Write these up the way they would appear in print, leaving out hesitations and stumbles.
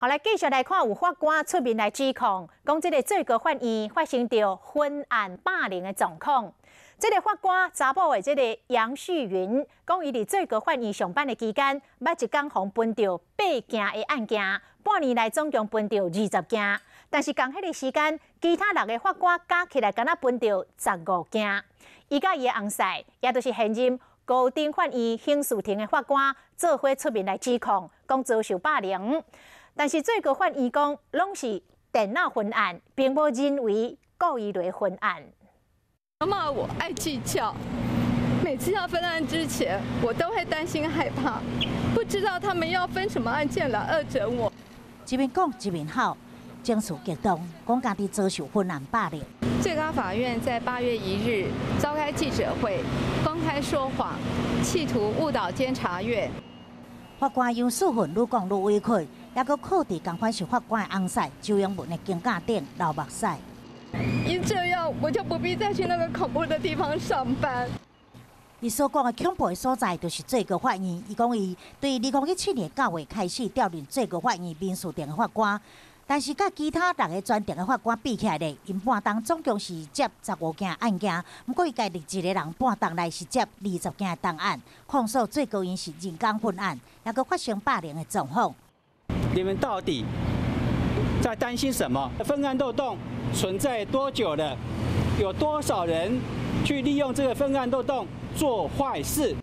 好，來繼續來看，有法官出面來指控，講這个最高法院發生著分案霸凌的狀況。這个法官查某的這个楊旭雲，講伊佇最高法院上班的期間，捌一工予分著八件的案件，半年內總共分著20件。但是仝彼个時間，其他六个法官加起來，干焦分著15件。伊佮伊的翁婿，也就是現任高等法院刑事庭的法官，做伙出面來指控，講遭受霸凌。但是最高法院講，攏是電腦分案，並無人為故意來分案。罵我愛計較，每次要分案之前，我都會擔心害怕，不知道他們要分什麼案件來惡整我。一面講一面哭，情緒激動，講家己遭受分案霸凌。最高法院在8月1日召開記者會，公開說謊，企圖誤導監察院。法官楊淑芬愈講愈委屈，猶閣靠佇仝款是法官的翁婿周永文的肩胛頂流目屎。因這樣，我就不必再去那個恐怖的地方上班。伊所講的恐怖的所在，就是最高法院。伊講伊對2017年9月開始調任最高法院民事庭的法官，但是佮其他六个專庭的法官比起來咧，𪜶半冬總共是接15件案件，毋過伊家己一个人半冬內是接20件的檔案，控訴最高院是人工分案，猶閣發生霸凌的狀況。你們到底在擔心什麼？分案漏洞存在多久了？有多少人去利用這個分案漏洞做壞事？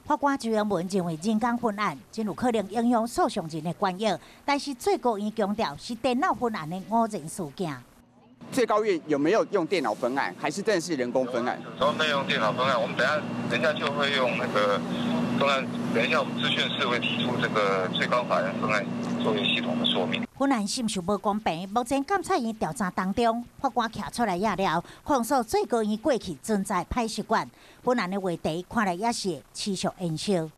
法官周永文認為人工分案真有可能影響訴訟人的權益，但是最高院強調是電腦分案的偶然事件。最高院有沒有用電腦分案，還是真的是人工分案？都沒用電腦分案，我們等下就會用那個分案。等一下我們資訊室會提出這個最高法院分案作業系統的說明。分案是毋是無公平？目前監察院調查當中，法官徛出來也了，控訴最高院過去存在歹習慣。分案的話題看來也是持續延燒。